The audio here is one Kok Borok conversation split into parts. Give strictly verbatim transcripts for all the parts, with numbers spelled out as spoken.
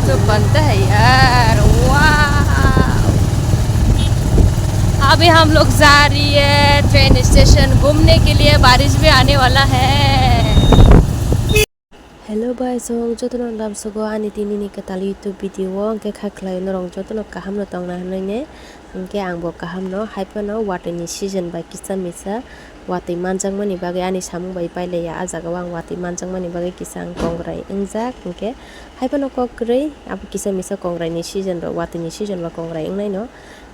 तो बनता है यार, वाह। अभी हम लोग जा रही है ट्रेन स्टेशन घूमने के लिए, बारिश भी आने वाला है। Hello bai song jotono lamsogo ani tini ni kwtal YouTube video o hwnkhe kha khlai norok jotono kaham no tongna hwnwi ne hwnkhe ang bo kaham no hai phano watwi ni season bai kisa misa watwi manjakmani bagwi ani samung bai pailaiya ah jaga o ang watwi manjakmani bagwi kisa ang kongrai wngjak hwnkhe hai phano kok kwrwi abo kisa misa kongrai ni season rok watwi ni season ba kongrai wngnai no.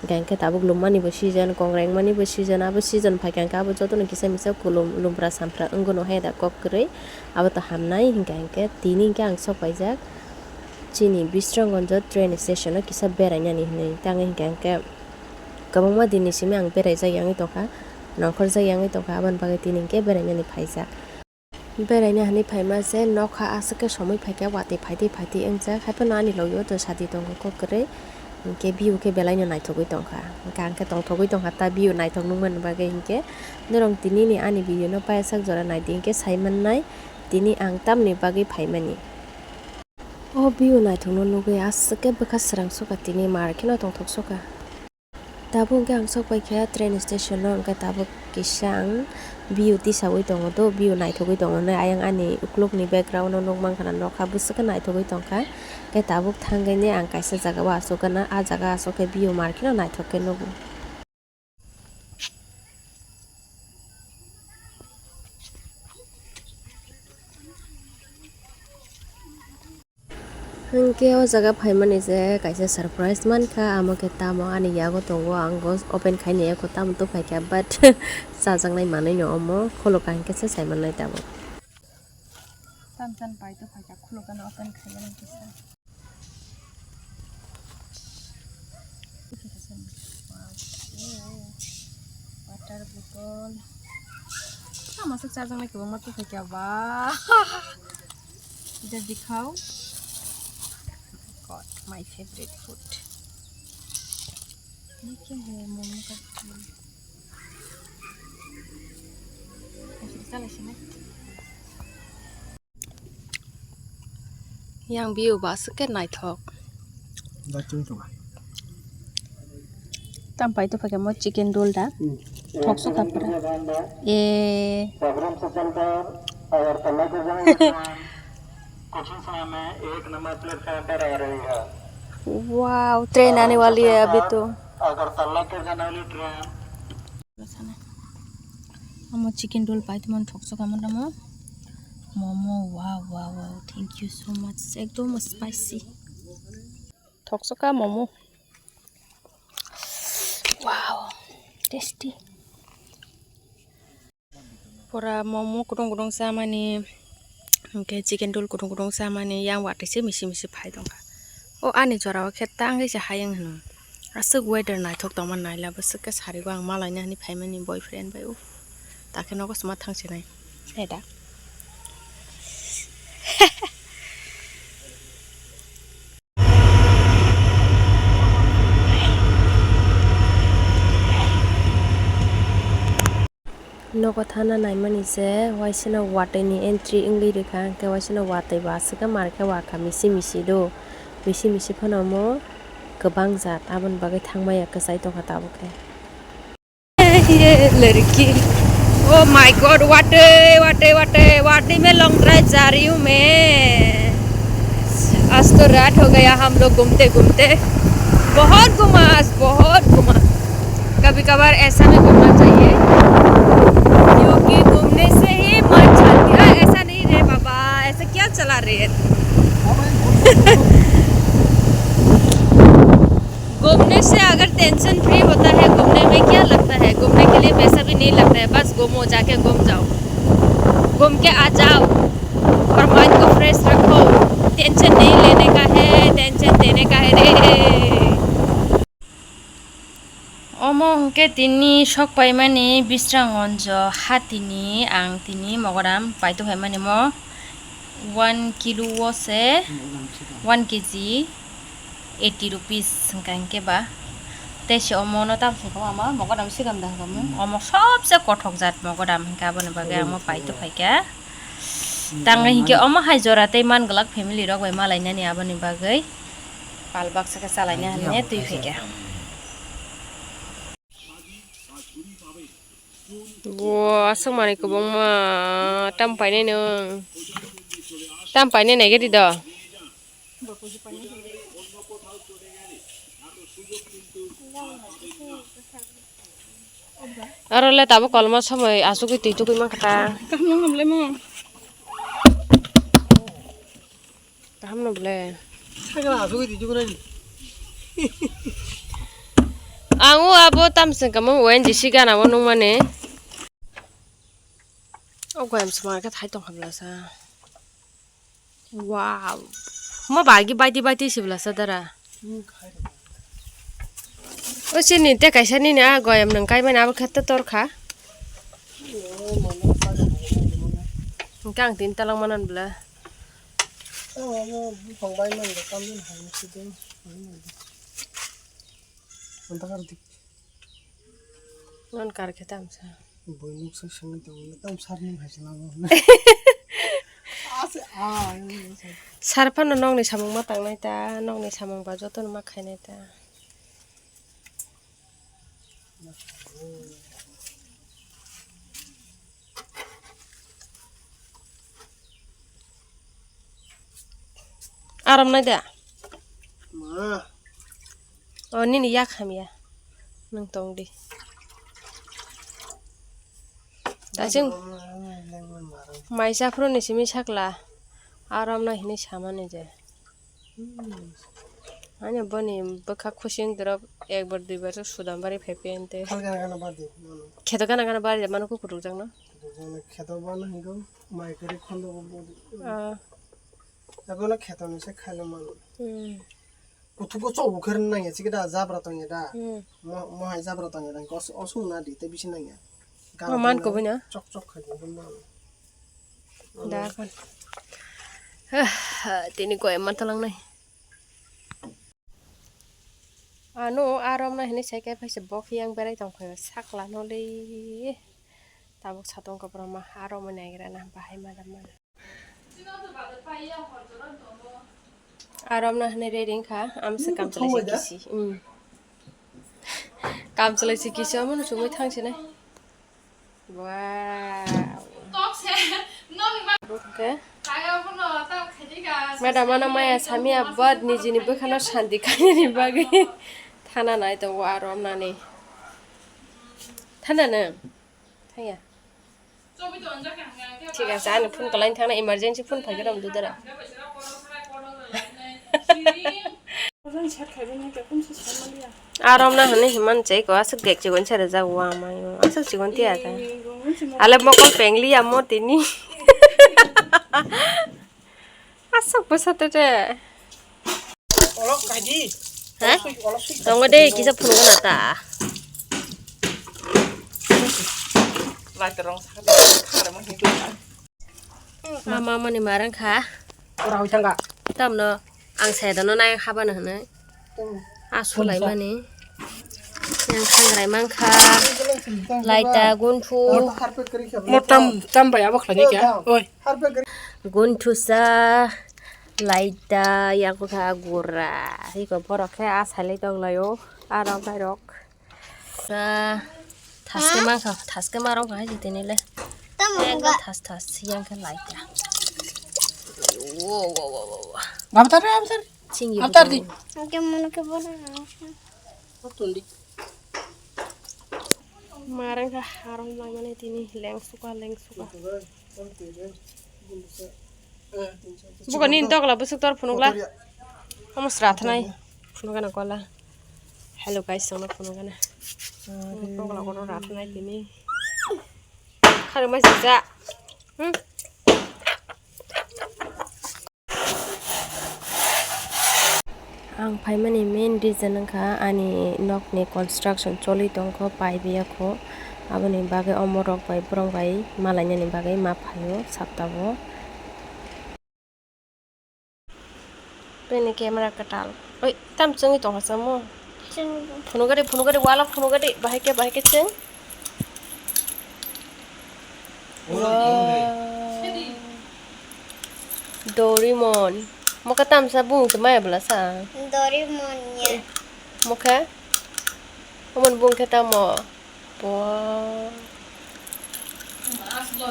Hingke hingke tabuk lummani bo season, kongrai wngmani bo season, abo season phaikha hingke abo jotono kisa misa kulum lumpra sampra wngwno hai da kok kwrwi, abo to hamnai hingka hingke tini hingke ang sok paijak chini Bisramganj train station o kisa berainani hinui tango hingka hingke kwbangma dinni simi ang beraijak yangwi tongkha, nongkhorjak yangwi tongkha, aboni bagwi tini hingke berainani phaijak. Beraina hinui phaima se nokha aswk khe somoi phaikha watwi phaitwi phaitwi wngjak haiphano ani logi o to sadi tongo kok kwrwi hinkhe view khe belaino naithogwi tongkha hinkhe ang khe tongthogwi tongkha ta view naithok nukmani bagwi hinkhe norok tini ni ani video no payasak jora naidi hinkhe saimannai tini ang tamni bagwi phaimani. O view naithokno nugwi aswk khe bwkha swrang sukha tini mar kheno tongthok sukha. Tabuk hwnkhe ang sok paikha train station o, hwnkhe tabuk kisa ang view tisaui tongo do, view naithogwi tongo hinwi. Ayang ani ukulukni background o nukmankha na nokha bwswk khe naithogwi tongkha, hwnkhe tabuk thangwi ang kaisa jaga o achukgana, ah jaga achuk khe view mar kheno naithok khe nugo. Hinkhe o jaga phaimani je kaisa surprise mankha, amo khe tamo ani yago tongo, ang bo open khaina yakho tamo tubuphaikha, but chajaknai manwino omo khulukha hinkhe se saimannai tabuk. Tam tam pai tubuphaikha, khulukgana open khaina hinkhe se. Water bottle. Tamo se chajaknai kwbangma tubuphaikha ba. Ida dikhao. God, my favorite food. Ini khe hai momo ka. Yang view ba aswk khe naithok. Tam pai tubuphaikha mo chicken roll da. Hmm. Thok sukha pura. Eh. Wow, train aane wali hai abhi to. Amo chicken roll pai tongmani thok sukha mo tamo. Momo, wow, wow, wow. Thank you so much. Ekdom spicy. Thok sukha momo. Wow, tasty. Pura momo kudung kudung chamani, hwnkhe chicken roll kudung kudung chamani, yang watwi se misi misi phai tongkha. O ani jora o khe tangwi se hayung hino. Aswk weather naithok tongma naila bwswk khe sarigo ang malaina hinwi phaimani boyfriend bai, uff, takhe nogo sma thangsinai. Naida. Nogo thana naimani je waisano watwi ni entry wngwi rwkha, hwnkhe waisano watwi bo aswk khe mar khe wakha misi misi do, misi misi phano omo kwbang jat, aboni bagwi thangmaya kwchai tongkha tabuk khe. ये लड़की, oh my God, वाटे वाटे वाटे वाटे में long drive जा रही हूँ मैं। आज तो रात हो गया हम लोग घूमते घूमते। बहुत घुमा आज, बहुत घुमा। कभी कभार ऐसा भी घूमना चाहिए, क्योंकि घूमने से ही मन शांति। हाँ, ऐसा नहीं रे बाबा, ऐसा क्या चला रहे हैं? घूमने से अगर टेंशन फ्री होता है, घूमने में क्या लगता है? घूमने के लिए पैसा भी नहीं लगता है, बस घूमो, जाके घूम जाओ, घूम के आ जाओ और माइंड को फ्रेश रखो। टेंशन नहीं लेने का है, टेंशन देने का है रे। Omo hwnkhe tini sok paimani Bisramganj hatini ang tini mogodam paito phaimani mo one kilo o se one K G eighty rupees hwnkha hwnkhe ba. Tei se omo no tam se ama mogodam sigam da hwnkha mo. Omo sobse kothok jat mogodam hwnkha aboni bagwi ang mo paito phaikha. Tangwi hwnkhe omo hai jora tei man glak family rok bai malainani aboni bagwi. Pal baksa khe chalaina hwnwi twi phaikha. Bo aswk manwi kwbangma tam painai nwng. Tam painai naigadi do. Aro le tabuk kolma somoi asugwi twi tugwi mankha ta. Kaham nang hamlaimo. Kaham no ble. Sakra asugwi twi tugwi nai. Ang o abo tamseng kamang O N G C gana o nungmani. O goyam sumar khe thai tongkha blasa. Wow. Ma bagi baiti baiti si blasa dara. O sini te kaisa nini a goyam nang kai mani abo khe to torkha. Hingke ang tin talang manan bla. Non kar khe tamsa. Boi nuksa sengwi tongo, tam sar nung hai se lama. Sar phano nokni samung ma tangnai ta, nokni samung ba jotono ma khainai ta. Aram nai da? Ma. O nini yak hamya. Nung tong di. Daising. Mai saphuru ni simi sakla. Aram nai hini samani je. Ani boni bwkha khusing dorok ekbar duibar sudam bari phai phai ante. Kal gana gana bari mano. Kheto gana gana bari mano kukutuk jakno. Kheto bana hingo mai kari khondo bo. Ah. Abono kheto ni se khailo mano. Hmm. Kuthuko chok bukher nangya chikida jabra tongya da. Hmm. Mo mo hai jabra tongya da. Os osung na di te bisi nangya. Ma man ko bina. Chok chok khai bo mano. Da kon. Tini koi man talang nai. Ano arom na hini sai khe phaisa bok yang berai tong khayo sakla no le. Tabuk satong kopra ma arom nai gra na bahai ma da ma. Arom na hini re ring kha am se kam chalai se kisi. Kam chalai se kisi amo no sumui thang se nai. Wow. Madam ano maya samia bad nijini bwkhano santi khainani bagwi thana nai tongo aro nani. Thana nang? Thaya. Thik ase, ani phone kwlaini thangna emergency phone phaikhe romdu dara. Arom na hwnwi himan chai ko aswk dek chikon sare jak wa mai aswk chikon tiya ta. Ale mokol pengli ya mo tini. Aswk bwsa tete. Olok kaji. Ha? Olok sui, olok sui. Tongo de kisa phunukna ta. Lai terong sakha de khare mo hintu. Mama mani marang kha. Ora hui thangka. Tamno ang saidano nai habana hwnwi. Asu lai mani. Yang khangrai mangkha. Laita gunthu. Mo tam tam bai abo khlai kya? Oi. Gunthusa laita yang kha gura. Iko borok khe asalai tong laio. Arok bairok. Sa thaske mangkha, thaske marok hai jitini le. Tamo Ekdom ga. Thas thas yang khe lai ta. Wo, wo, wo, wo, wo. Abtar, abtar. Ching yi Abtar di. Bukan. Angke mono ke bono. Abtun di. Marang kha harom lai mane tini leng suka, leng suka. Bukan ni tokla busuk tor phunukla. Kamu serat nai. Phunukana kola. Hello guys, sama phunukana. Tokla kono rat nai tini. Khare mai sija. Hmm. Ang phaimani main reason wngkha ani nokni construction choli tongkho, pipe yakho, aboni bagwi omorok bai borok bai malainani bagwi ma phaio saptao. Bini camera kwtal. Oi, tam chwngwi tongkha samo. Phunukgadi, phunukgadi, walo phunukgadi, bahai khe, bahai khe chwng. Wow. Doraemon. Mokhe tamsa bung se maya bwla sa. Doraemon ya. Mokhe? Omo ni bung khe tamo? Bo.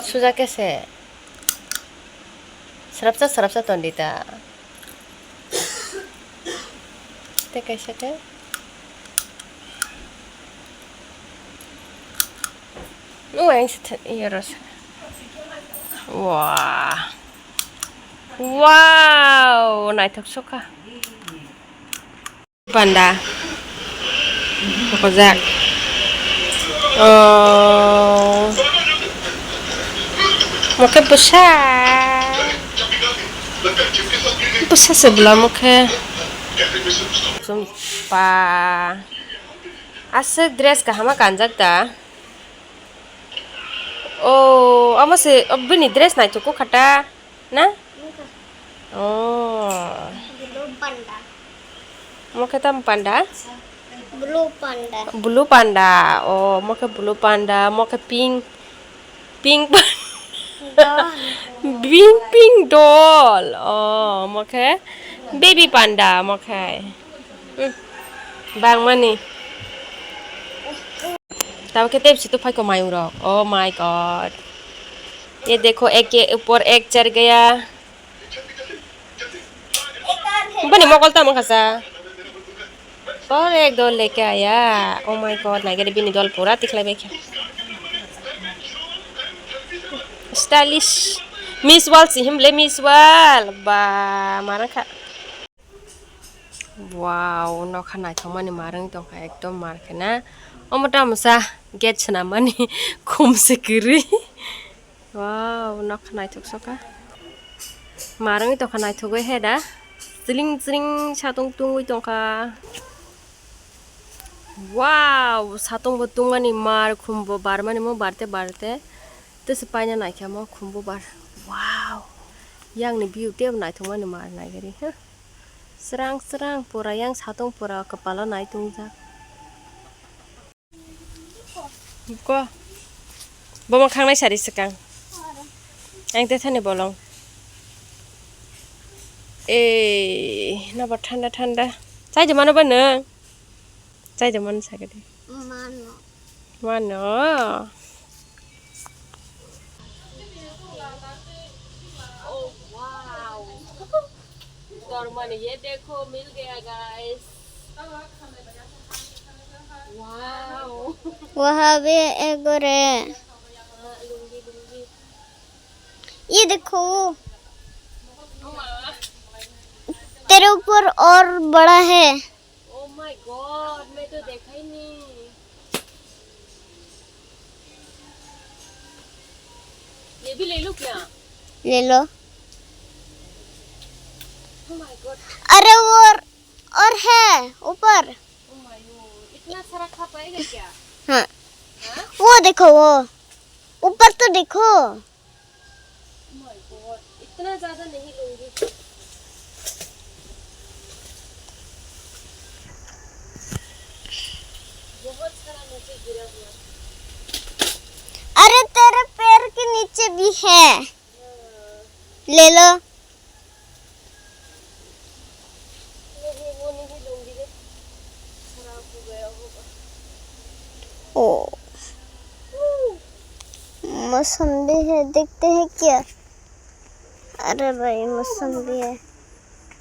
Suja khe se. Srapsa srapsa ton di ta. Tei kaisa khe. Nung ang se the-, iya rw se. Wah. Wow, naithok sokha. Panda. Kojak. Oh. Mokhe bwsa. Bwsa se bwla mokhe. Chumpa. Aswk dress kahama kanjak da. Oh, amo se, oh, bini dress naithok kha ta, na? Nukha. Oh. Blue panda. Mokhe tam panda? Blue panda. Blue panda. Oh, mokhe blue panda, mokhe pink. Pink pa-, Doll. Pink, pink doll. Oh, mokhe baby panda, mokhe. Hmm. Bangmani. Tabo khe tei bisi tongphai kho mayung rok. Oh my God. Ye dekho, ek ke upor ek char gaya. Bani mokol tamo khasa. Por ek dol leke aya. Oh my God, naigari bini dol pura tikhlai bai kha. Stylish. Miss World si himle Miss World. Ba, marang kha. Wow, nokha naithokmani marwng tongkha, ekdom mar khe na. Omo tamsa gate swnammani khum se kwrwi. Wow, nokha naithok sokha. Marwngwi tongkha naithogwi he da. Chring chring satung tungwi tongkha. Wow, satung bo tungmani mar khum bo barmani mo barte barte. Tese paina naikhe mo khum bo bar. Wow. Yang ni view tebo naithokmani mar naigari ha. Srang srang pura yang satung pura kwpalo nai tungjak. Ko. Bo mwkhang nai sari swkang. Ang tethani bolong. Eh, nabo thanda thanda. Chai de mano ba nwng? Chai de mano sagadi. Mano. Mano. Oh, wow. Dormani ye dekho, mil gaya, guys. Wow. Waha bhi ek gore. हाँ, लुंगी, लुंगी। ये देखो, तेरे ऊपर और बड़ा है। Oh my God, मैं तो देखा ही नहीं। ये भी ले लो क्या? ले लो। Oh my God। अरे वो और, और है ऊपर। Oh my God, इतना सारा खा पाएगा क्या? हाँ। हाँ? वो देखो, वो ऊपर तो देखो। Oh my God, इतना ज्यादा नहीं लूंगी। बहुत सारा नीचे गिरा हुआ। अरे, तेरे पैर के नीचे भी है। हाँ। ले लो। नहीं, वो नहीं लूंगी रे। खराब हो गया होगा। ओ। मौसम्बी है, देखते हैं क्या? अरे भाई, मौसम्बी है,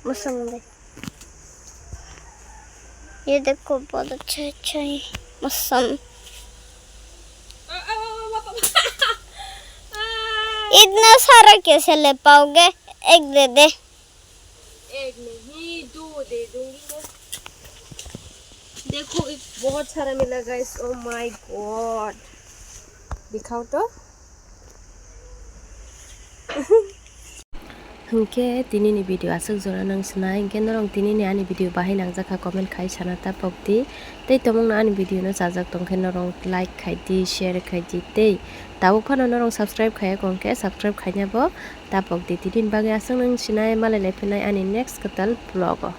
मौसम्बी। ये देखो, बहुत अच्छा, अच्छा है मौसम। इतना सारा कैसे ले पाओगे? एक दे दे। एक नहीं, दो दे दूंगी मैं। देखो, एक बहुत सारा मिला, guys। Oh my God। दिखाओ तो। Hwnkhe tinini video aswk jora nang swnai, hwnkhe norok tinini ani video bahai nangjakha comment khai sana tapok di, tei tomungno ani video no chajak tongkhe norok like khai di, share khai di, tei tabuk phano norok subscribe khaiya kongkhe subscribe khaina bo tapok di. Tinini bagwi aswk nang swnai, malai lai phinai ani next kwtal vlog o.